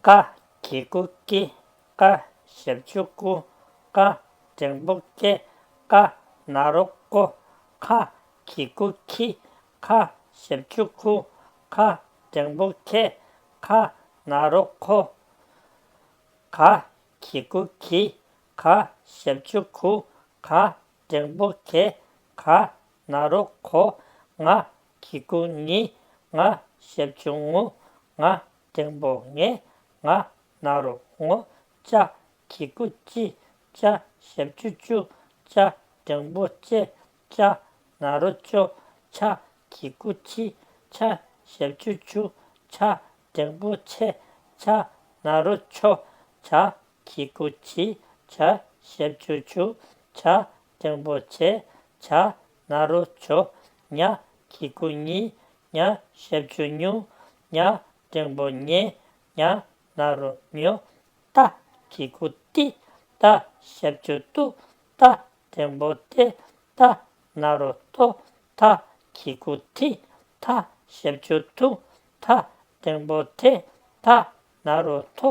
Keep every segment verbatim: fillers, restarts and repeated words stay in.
ཀ་གི་གུ་ཀི། ཀ་ཞབས་ཀྱུ་ཀུ། ཀ་འགྲེང་བུ་ཀེ། ཀ་ན་རོ་ཀོ། ཁ་གི་གུ་ཁི། ཁ་ཞབས་ཀྱུ་ཁུ། ཁ་འགྲེང་བུ་ཁེ། ཁ་ན་རོ་ཁོ། ག་གི་གུ་གི། ག་ཞབས་ཀྱུ་གུ། ག་འགྲེང་བུ་གེ། ག་ན་རོ་གོ། ང་གི་གུ་ངི། ང་ཞབས་ཀྱུ་ངུ། ང་འགྲེང་བུ་ངེ། ང་ན་རོ་ངོ། ཅ་གི་གུ་ཅི། ཅ་ཞབས་ཀྱུ་ཅུ། ཅ་འགྲེང་བུ་ཅེ། ཅ་ན་རོ་ཅོ། ཆ་གི་གུ་ཆི། ཆ་ཞབས་ཀྱུ་ཆུ། ཆ་འགྲེང་བུ་ཆེ། ཆ་ན་རོ་ཆོ། ཆ་གི་གུ་ཆི། ཆ་ཞབས་ཀྱུ་ཆུ། ཆ་འགྲེང་བུ་ཆེ། ཆ་ན་རོ་ཆོ། ཉ་གི་གུ་ཉི། ཉ་ཞབས་ཀྱུ་ཉུ། ཉ་འགྲེང་བུ་ཉེ། ཉ་ན་རོ་ཉོ། ཏ་གི་གུ་ཏི། ཏ་ཞབས་ཀྱུ་ཏུ། ཏ་འགྲེང་བུ་ཏེ། ཏ་ན་རོ་ཏོ། ཐ་གི་གུ་ཐི། ཐ་ཞབས་ཀྱུ་ཐུ། ཐ་འགྲེང་བུ་ཐེ། ཐ་ན་རོ་ཐོ།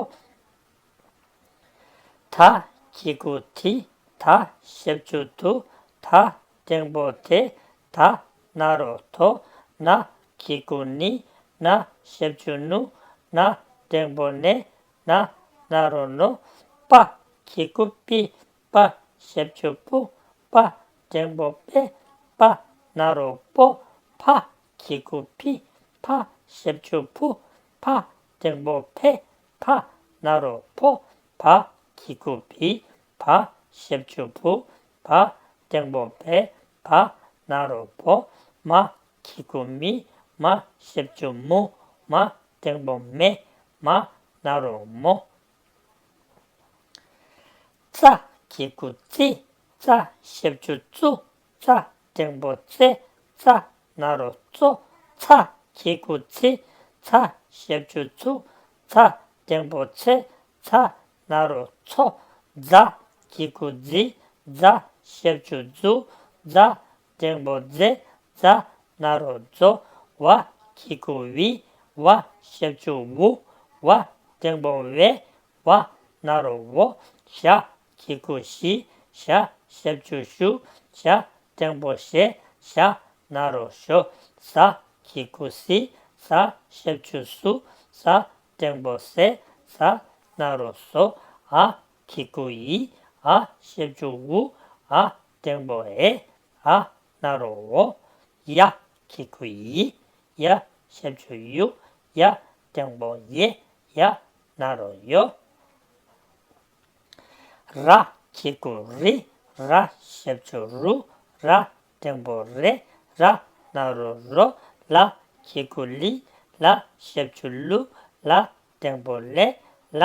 ད་གི་གུ་དི། ད་ཞབས་ཀྱུ་དུ། ད་འགྲེང་བུ་དེ། ད་ན་རོ་དོ། ན་གི་གུ་ནི། ན་ཞབས་ཀྱུ་ནུ། ན་འགྲེང་བུ་ནེ། ན་ན་རོ་ནོ། པ་གི་གུ་པི། པ་ཞབས་ཀྱུ་པུ། པ་འགྲེང་བུ་པེ། པ་ན་རོ་པོ། ཕ་གི་གུ་ཕི། ཕ་ཞབས་ཀྱུ་ཕུ། ཕ་འགྲེང་བུ་ཕེ། ཕ་ན་རོ་ཕོ། བ་གི་གུ་བི། བ་ཞབས་ཀྱུ་བུ། བ་འགྲེང་བུ་བེ། བ་ན་རོ་བོ། མ་གི་གུ་མི། མ་ཞབས་ཀྱུ་མུ། མ་འགྲེང་བུ་མེ། མ་ན་རོ་མོ། ཙ་གི་གུ་ཙི། ཙ་ཞབས་ཀྱུ་ཙུ། ཙ་འགྲེང་བུ་ཙེ། ཙ་ན་རོ་ཙོ། ཚ་གི་གུ་ཚི། ཚ་ཞབས་ཀྱུ་ཚུ། ཚ་འགྲེང་བུ་ཚེ། ཚ་ན་རོ་ཚོ། ཛ་གི་གུ་ཛི། ཛ་ཞབས་ཀྱུ་ཛུ། ཛ་འགྲེང་བུ་ཛེ། ཛ་ན་རོ་ཛོ། ཝ་གི་གུ་ཝི། ཝ་ཞབས་ཀྱུ་ཝུ། ཝ་འགྲེང་བུ་ཝེ། ཝ་ན་རོ་ཝོ། ཞ་གི་གུ་ཞི། ཞ་ཞབས་ཀྱུ་ཞུ། ཞ་འགྲེང་བུ་ཞེ། ཞ་ན་རོ་ཞོ། ཟ་གི་གུ་ཟི། ཟ་ཞབས་ཀྱུ་ཟུ། ཟ་འགྲེང་བུ་ཟེ། ཟ་ན་རོ་ཟོ། འ་གི་གུ་འི། འ་ཞབས་ཀྱུ་འུ། འ་འགྲེང་བུ་འེ། འ་ན་རོ་འོ། ཡ་གི་གུ་ཡི། ཡ་ཞབས་ཀྱུ་ཡུ། ཡ་འགྲེང་བུ་ཡེ། ཡ་ན་རོ་ཡོ། ར་གི་གུ་རི། ར་ཞབས་ཀྱུ་རུ། ར་འགྲེང་བུ་རེ། ར་ན་རོ་རོ། ལ་གི་གུ་ལི། ལ་ཞབས་ཀྱུ་ལུ། ལ་འགྲེང་བུ་ལེ། ལ་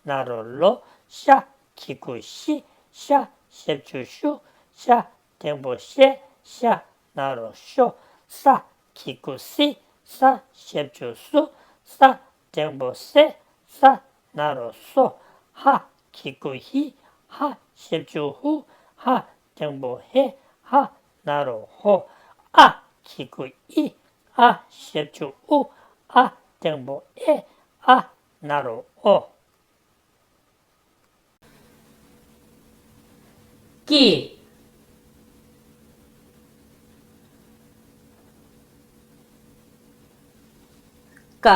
ན་རོ་ལོ། ཤ་གི་གུ་ཤི། ཤ་ཞབས་ཀྱུ་ཤུ། ཤ་འགྲེང་བུ་ཤེ། ཤ་ན་རོ་ཤོ། ས་གི་གུ་སི། ས་ཞབས་ཀྱུ་སུ། ས་འགྲེང་བུ་སེ། ས་ན་རོ་སོ། ཧ་གི་གུ་ཧི། ཧ་ཞབས་ཀྱུ་ཧུ། ཧ་འགྲེང་བུ་ཧེ། ཧ་ན་རོ་ཧོ། ཨ་གི་གུ་ཨི། ཨ་ཞབས་ཀྱུ་ཨུ། ཨ་འགྲེང་བུ་ཨེ། ཨ་ན་རོ་ཨོ། ཀི། ཀ།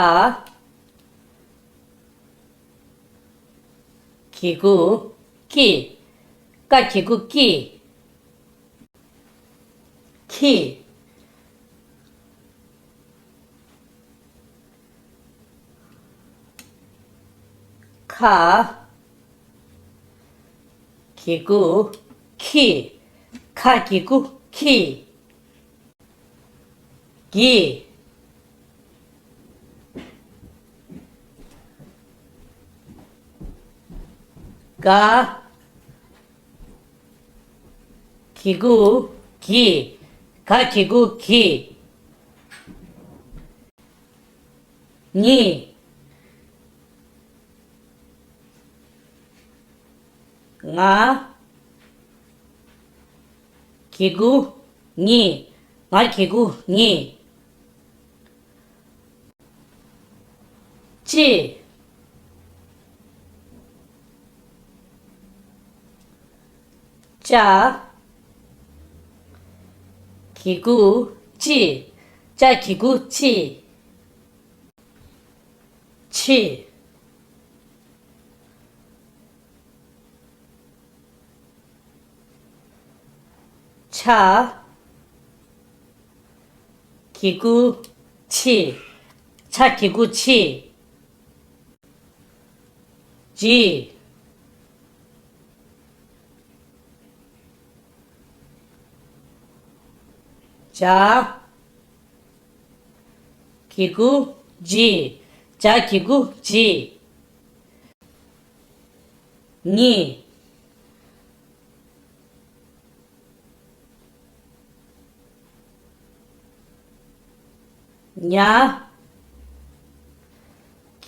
གི་གུ་ཀི། ཀ་གི་གུ་ཀི། ཁི། ཁ། གི་གུ་ཁི། ཁ་གི་གུ་ཁི། གི། ག། གི་གུ་གི། ག་གི་གུ་གི། ཉི། ང་གི་གུ་ཉི། ང་གི་གུ་ཉི། ཅི། ཅ། གི་གུ་ཅི། ཅ་གི་གུ་ཅི། ཆི། ཆ། གི་གུ་ཆི། ཆ་གི་གུ་ཆི། ཇི། ཇ། གི་གུ་ཇི། ཇ་གི་གུ་ཇི། ཉི། ཉ།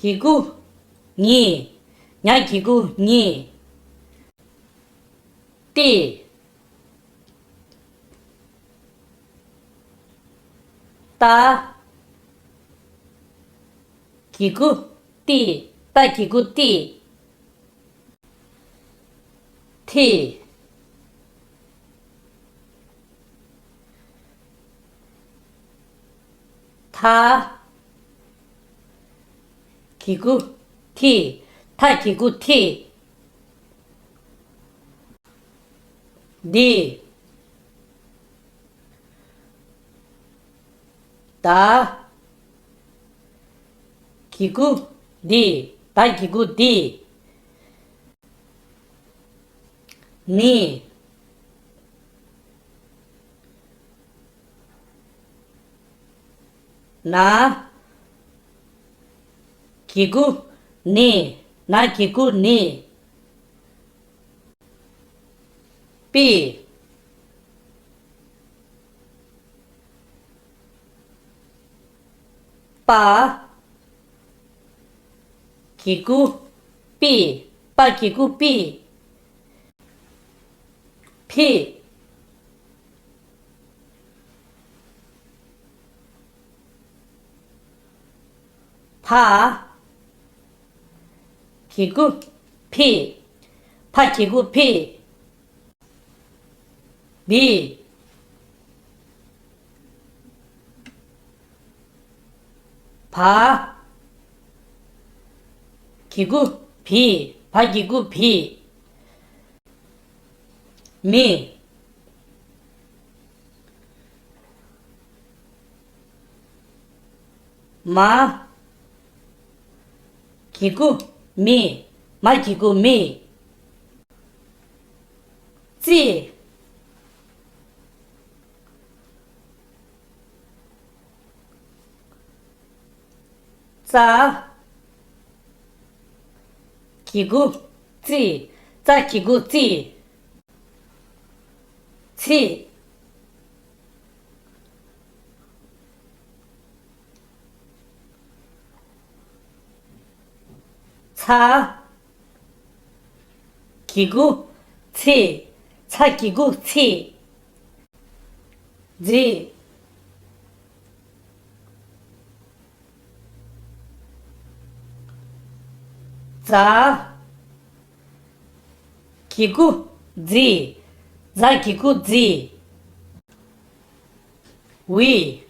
གི་གུ་ཉི། ཉ་གི་གུ་ཉི། ཏི། ཏ། གི་གུ་ཏི། ཏ་གི་གུ་ཏི། ཐི། ཐ། གི་གུ་ཐི། ཐ་གི་གུ་ཐི། དི། ད། གི་གུ་དི། ད་གི་གུ་དི། ནི། ན། གི་གུ་ནི། ན་གི་གུ་ནི། པི། པ། གི་གུ་པི། པ་གི་གུ་པི། ཕི། ཕ། གི་གུ་ཕི། ཕ་གི་གུ་ཕི། བི། བ། གི་གུ་བི། བ་གི་གུ་བི། མི། མ། གི་གུ་མི། མ་གི་གུ་མི། ཙི། ཙ། གི་གུ་ཙི། ཙ་གི་གུ་ཙི། ཚི། ཚ། གི་གུ་ཚི། ཚ་གི་གུ་ཚི། ཛི། ཛ། གི་གུ་ཛི། ཛ་གི་གུ་ཛི། ཝི།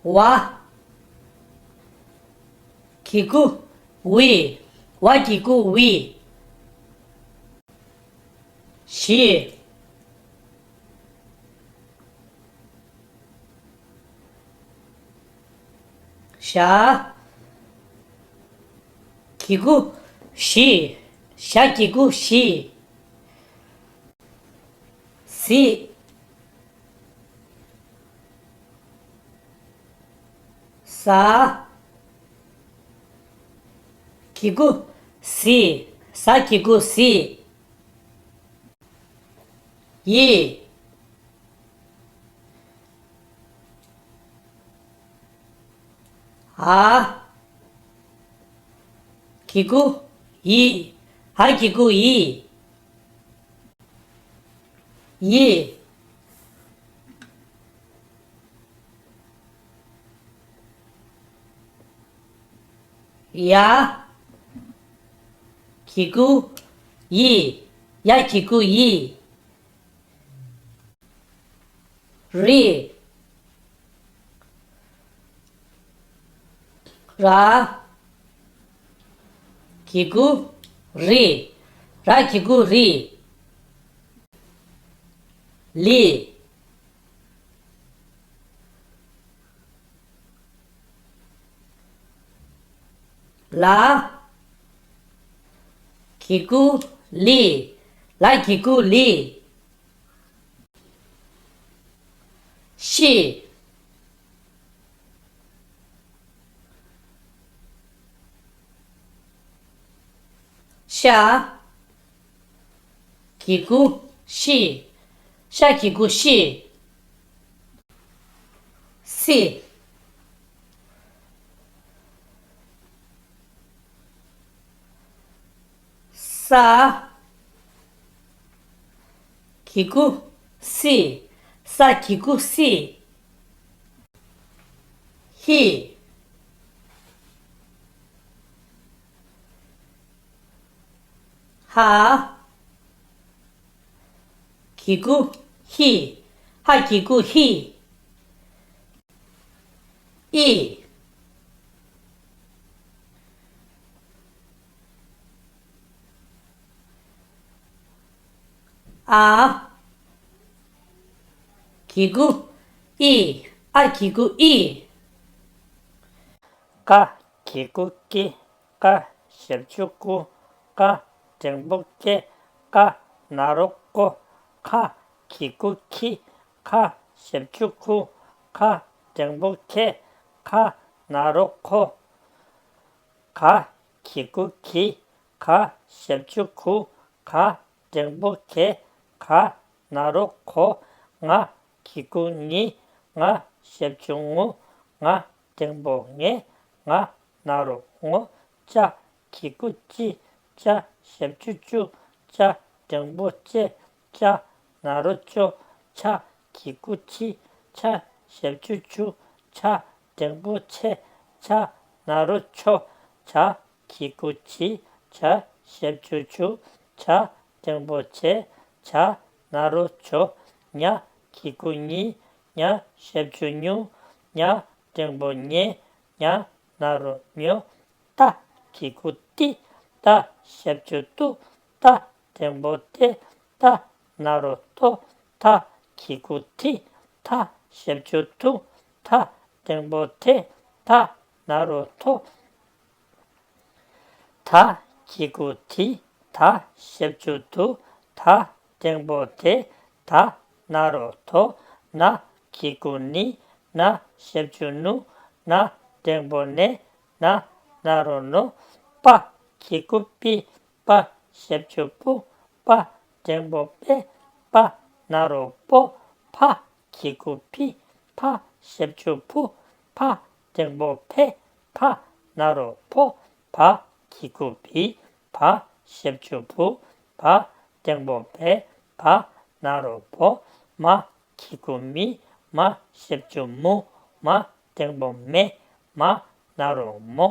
ཝ། གི་གུ་ཝི། ཝ་གི་གུ་ཝི། ཞི། ཞ། གི་གུ་ཞི། ཞ་གི་གུ་ཞི། ཟི། ཟ། གི་གུ་ཟི། ཟ་གི་གུ་ཟི། ཡི། འ། གི་གུ་འི། འ་གི་གུ་འི། ཡི། ཡ། གི་གུ་ཡི། ཡ་གི་གུ་ཡི། རི། ར། གི་གུ་རི། ར་གི་གུ་རི། ལི། ལ། གི་གུ་ལི། ལ་གི་གུ་ལི། ཤི། ཤ། གི་གུ་ཤི། ཤ་གི་གུ་ཤི། སི། ས། གི་གུ་སི། ས་གི་གུ་སི། ཧི། ཧ། གི་གུ་ཧི། ཧ་གི་གུ་ཧི། ཨི། ཨ། གི་གུ་ཨི། ཨ་གི་གུ་ཨི། ཀ་གི་གུ་ཀི། ཀ་ཞབས་ཀྱུ་ཀུ། ཀ་འགྲེང་བུ་ཀེ། ཀ་ན་རོ་ཀོ། ཁ་གི་གུ་ཁི། ཁ་ཞབས་ཀྱུ་ཁུ། ཁ་འགྲེང་བུ་ཁེ། ཁ་ན་རོ་ཁོ། ག་གི་གུ་གི། ག་ཞབས་ཀྱུ་གུ། ག་འགྲེང་བུ་གེ། ག་ན་རོ་གོ། ང་གི་གུ་ངི། ང་ཞབས་ཀྱུ་ངུ། ང་འགྲེང་བུ་ངེ། ང་ན་རོ་ངོ། ཅ་གི་གུ་ཅི། ཅ་ཞབས་ཀྱུ་ཅུ། ཅ་འགྲེང་བུ་ཅེ། ཅ་ན་རོ་ཅོ། ཆ་གི་གུ་ཆི། ཆ་ཞབས་ཀྱུ་ཆུ། ཆ་འགྲེང་བུ་ཆེ། ཆ་ན་རོ་ཆོ། ཆ་གི་གུ་ཆི། ཆ་ཞབས་ཀྱུ་ཆུ། ཆ་འགྲེང་བུ་ཆེ། ཆ་ན་རོ་ཆོ། ཉ་གི་གུ་ཉི། ཉ་ཞབས་ཀྱུ་ཉུ། ཉ་འགྲེང་བུ་ཉེ། ཉ་ན་རོ་ཉོ། ཏ་གི་གུ་ཏི། ཏ་ཞབས་ཀྱུ་ཏུ། ཏ་འགྲེང་བུ་ཏེ། ཏ་ན་རོ་ཏོ། ཐ་གི་གུ་ཐི། ཐ་ཞབས་ཀྱུ་ཐུ། ཐ་འགྲེང་བུ་ཐེ། ཐ་ན་རོ་ཐོ། ཐ་གི་གུ་ཐི། ཐ་ཞབས་ཀྱུ་ཐུ། ཐ་འགྲེང་བུ་ཐེ། ཐ་ན་རོ་ཐོ། ན་གི་གུ་ནི། ན་ཞབས་ཀྱུ་ནུ། ན་འགྲེང་བུ་ནེ། ན་ན་རོ་ནོ། པ་གི་གུ་པི། པ་ཞབས་ཀྱུ་པུ། པ་འགྲེང་བུ་པེ། པ་ན་རོ་པོ། ཕ་གི་གུ་ཕི། ཕ་ཞབས་ཀྱུ་ཕུ། ཕ་འགྲེང་བུ་ཕེ། ཕ་ན་རོ་ཕོ། ཕ་གི་གུ་ཕི། ཕ་ཞབས་ཀྱུ་ཕུ། ཕ་འགྲེང་བུ་ཕེ། ཕ་ན་རོ་ཕོ། མ་གི་གུ་མི། མ་ཞབས་ཀྱུ་མུ། མ་འགྲེང་བུ་མེ། མ་ན་རོ་མོ།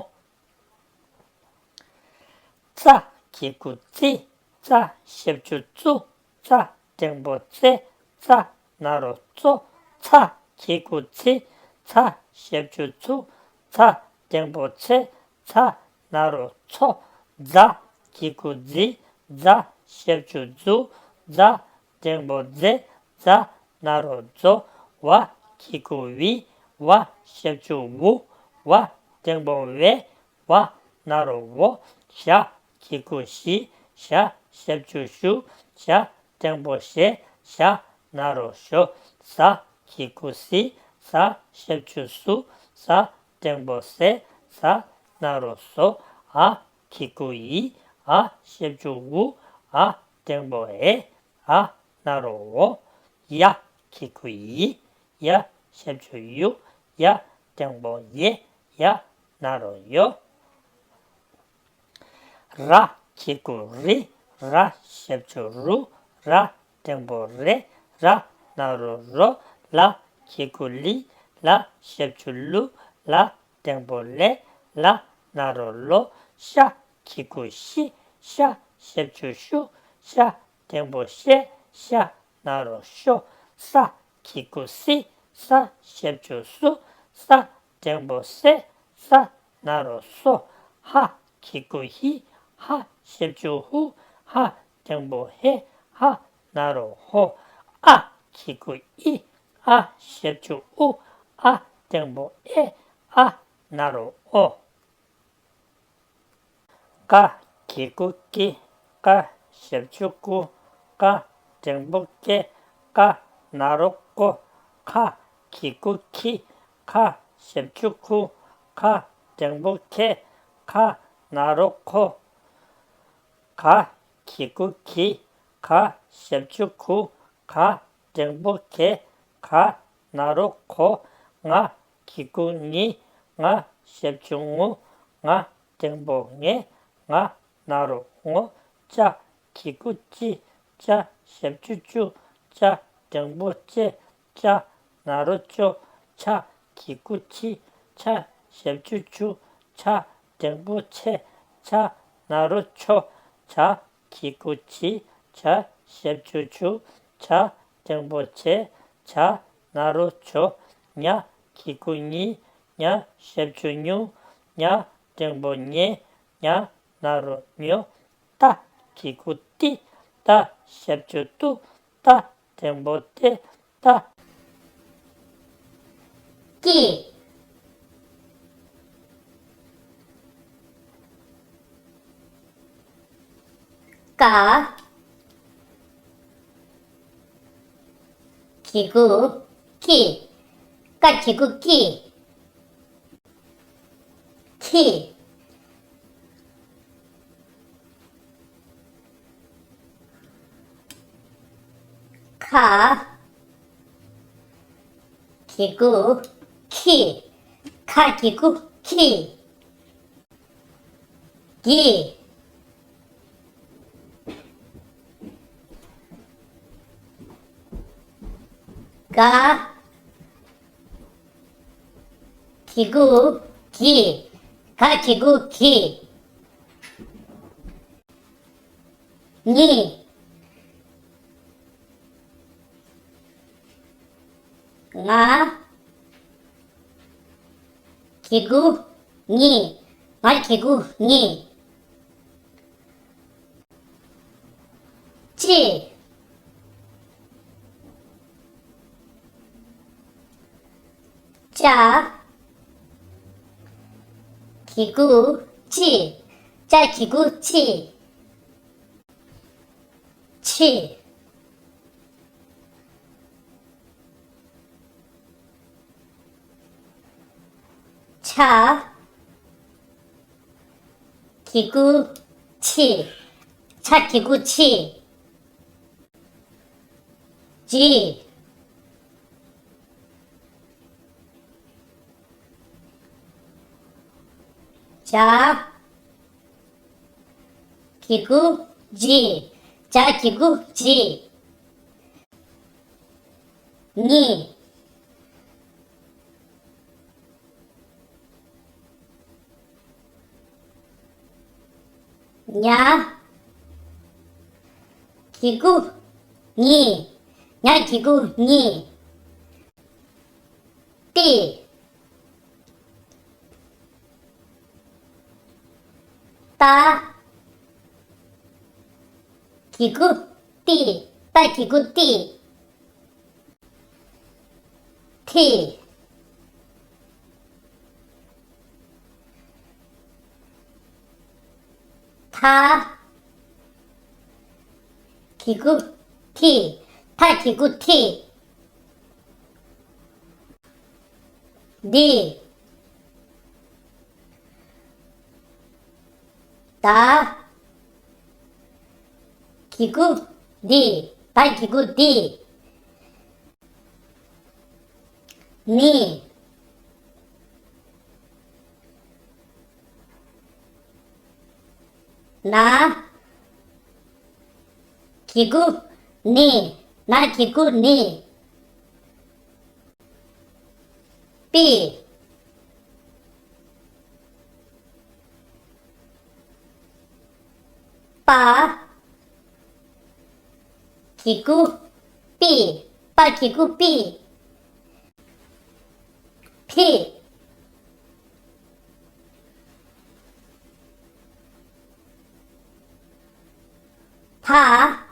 ཙ་གི་གུ་ཙི། ཙ་ཞབས་ཀྱུ་ཙུ། ཙ་འགྲེང་བུ་ཙེ། ཙ་ན་རོ་ཙོ། ཚ་གི་གུ་ཚི། ཚ་ཞབས་ཀྱུ་ཚུ། ཚ་འགྲེང་བུ་ཚེ། ཚ་ན་རོ་ཚོ། ཛ་གི་གུ་ཛི། ཛ་ཞབས་ཀྱུ་ཛུ། ཛ་འགྲེང་བུ་ཛེ། ཛ་ན་རོ་ཛོ། ཝ་གི་གུ་ཝི། ཝ་ཞབས་ཀྱུ་ཝུ། ཝ་འགྲེང་བུ་ཝེ། ཝ་ན་རོ་ཝོ། ཞ་གི་གུ་ཞི། ཞ་ཞབས་ཀྱུ་ཞུ། ཞ་འགྲེང་བུ་ཞེ། ཞ་ན་རོ་ཞོ། ཟ་གི་གུ་ཟི། ཟ་ཞབས་ཀྱུ་ཟུ། ཟ་འགྲེང་བུ་ཟེ། ཟ་ན་རོ་ཟོ། འ་གི་གུ་འི། འ་ཞབས་ཀྱུ་འུ། འ་འགྲེང་བུ་འེ། འ་ན་རོ་འོ། ཡ་གི་གུ་ཡི། ཡ་ཞབས་ཀྱུ་ཡུ། ཡ་འགྲེང་བུ་ཡེ། ཡ་ན་རོ་ཡོ། ར་གི་གུ་རི། ར་ཞབས་ཀྱུ་རུ། ར་འགྲེང་བུ་རེ། ར་ན་རོ་རོ། ལ་གི་གུ་ལི། ལ་ཞབས་ཀྱུ་ལུ། ལ་འགྲེང་བུ་ལེ། ལ་ ན་རོ་ལོ། ཤ། གི་གུ་ཤི། ཤ། ཞབས་ཀྱུ་ཤུ། ཤ། འགྲེང་བུ་ཤེ། ཤ། ན་རོ་ཤོ། ས། གི་གུ་སི། ས། ཞབས་ཀྱུ་སུ། ས། འགྲེང་བུ་སེ། ས། ན་རོ་སོ། ཧ། གི་གུ་ཧི། ཧ། ཞབས་ཀྱུ་ཧུ། ཧ། འགྲེང་བུ་ཧེ། ཧ། ན་རོ་ཧོ། ཨ། གི་གུ་ཨི། ཨ། ཞབས་ཀྱུ་ཨུ། ཨ། འགྲེང་བུ་ཨེ། ཨ། ན་རོ་ཨོ། ཀ། གི་གུ་ཀི། ཀ། ཞབས་ཀྱུ་ཀུ། ཀ། འགྲེང་བུ་ཀེ། ཀ། ན་རོ་ཀོ། ཁ། གི་གུ་ཁི། ཁ། ཞབས་ཀྱུ་ཁུ། ཁ། འགྲེང་བུ་ཁེ། ཁ། ན་རོ་ཁོ། ག། གི་གུ་གི། ག། ཞབས་ཀྱུ་གུ། ག། འགྲེང་བུ་གེ། ག། ན་རོ་གོ། ང་། གི་གུ་ངི། ང་། ཞབས་ཀྱུ་ངུ། ང་། འགྲེང་བུ་ངེ། ང་། ན་རོ་ངོ། ཅ། གི་གུ་ཅི། ཅ། ཞབས་ཀྱུ་ཅུ། ཅ། འགྲེང་བུ་ཅེ། ཅ། ན་རོ་ཅོ། ཆ། གི་གུ་ཆི། ཆ། ཞབས་ཀྱུ་ཆུ། ཆ། འགྲེང་བུ་ཆེ། ཆ། ན་རོ་ཆོ། ཇ། གི་གུ་ཇི། ཇ། ཞབས་ཀྱུ་ཇུ། ཇ། འགྲེང་བུ་ཇེ། ཇ། ན་རོ་ཇོ། ཉ། གི་གུ་ཉི། ཉ། ཞབས་ཀྱུ་ཉུ། ཉ། འགྲེང་བུ་ཉེ། ཉ། ན་རོ་ཉོ། ཏ། གི་གུ་ཏི། ཏ། ཞབས་ཀྱུ་ཏུ། ཏ། འགྲེང་བུ་ཏེ། ཏ། ཀི། ཀ། གི་གུ་ཀི། ཀ་གི་གུ་ཀི། ཁི། ཁ། གི་གུ་ཁི། ཁ་གི་གུ་ཁི། གི། ག། གི་གུ་གི། ག་གི་གུ་གི། ཉི། ང་། གི་གུ་ངི། ང་གི་གུ་ངི། ཅི། ཅ། གི་གུ་ཅི། ཅ་གི་གུ་ཅི། ཆི། ཆ། གི་གུ་ཆི། ཆ་གི་གུ་ཆི། ཇི། ཇ། གི་གུ་ཇི། ཇ་གི་གུ་ཇི། ཉི། ཉ། གི་གུ་ཉི། ཉ་གི་གུ་ཉི། ཏི། ཏ། གི་གུ་ཏི། ཏ་གི་གུ་ཏི། ཐི། ཐ། གི་གུ་ཐི། ཐ་གི་གུ་ཐི། དི། ད། གི་གུ་དི། ད་གི་གུ་དི། ནི། ན། གི་གུ་ནི། ན་གི་གུ་ནི། པི། པ། གི་གུ་པི། པ་གི་གུ་པི། ཕི། ཕ།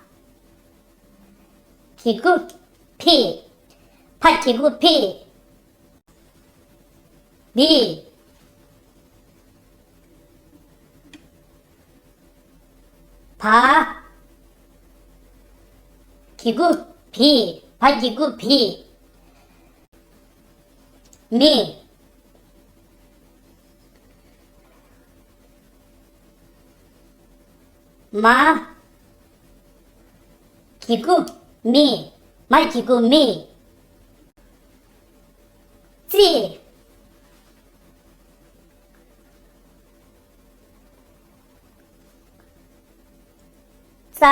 གི་གུ་ཕི། ཕ་གི་གུ་ཕི། བི། བ། གི་གུ་བི། བ་གི་གུ་བི། མི། མ། གི་གུ་མི། མ་གི་གུ་མི། ཙི། ཙ།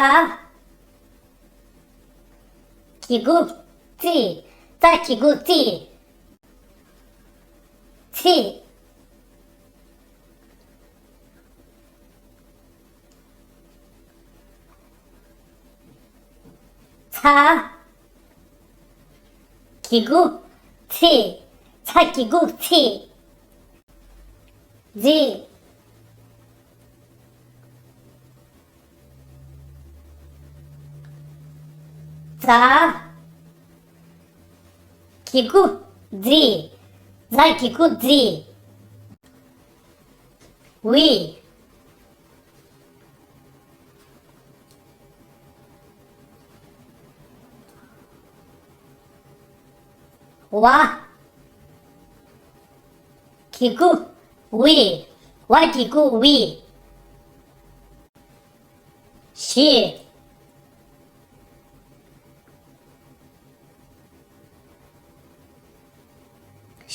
གི་གུ་ཙི། ཙ་གི་གུ་ཙི། ཚི། ཚ། གི་གུ་ཚི། ཚ་གི་གུ་ཚི། ཛི། ཛ། གི་གུ་ཛི། ཛ་གི་གུ་ཛི། ཝི། ཝ། གི་གུ་ཝི། ཝ་གི་གུ་ཝི། ཞི།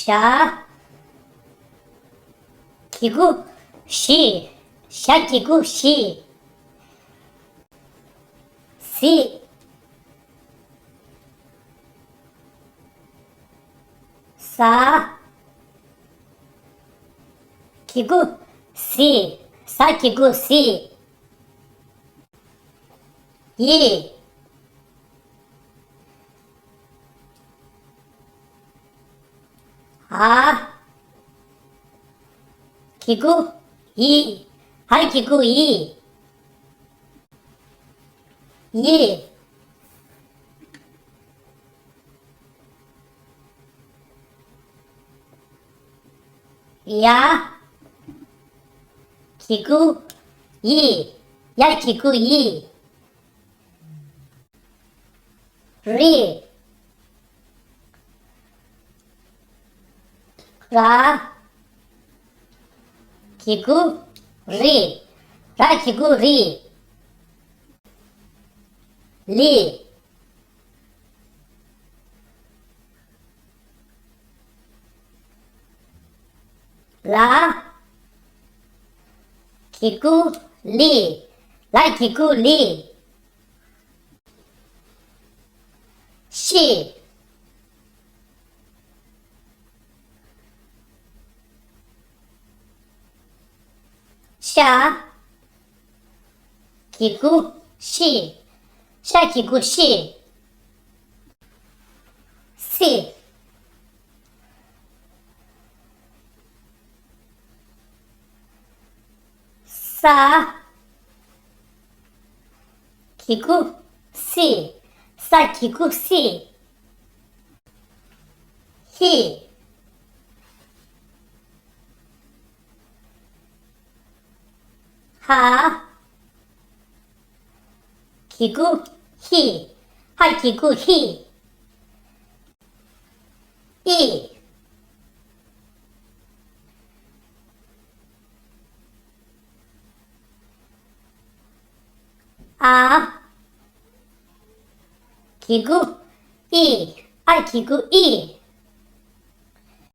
ཞ། གི་གུ་ཞི། ཞ་གི་གུ་ཞི། ཟི། ཟ། གི་གུ་ཟི། ཟ་གི་གུ་ཟི། ཡི། འ། གི་གུ་ཡི། འ་གི་གུ་ཡི། ཡི། ཡ། གི་གུ་ཡི། ཡ་གི་གུ་ཡི། རི། ར། གི་གུ་རི། ར་གི་གུ་རི། ལི། ལ། གི་གུ་ལི། ལ་གི་གུ་ལི། ཤི། ཤ། གི་གུ་ཤི། ཤ་གི་གུ་ཤི། སི། ས། གི་གུ་སི། ས་གི་གུ་སི། ཧི། ཧ། གི་གུ་ཧི། ཧ་གི་གུ་ཧི། ཨི། ཨ། གི་གུ་ཨི། ཨ་གི་གུ་ཨི།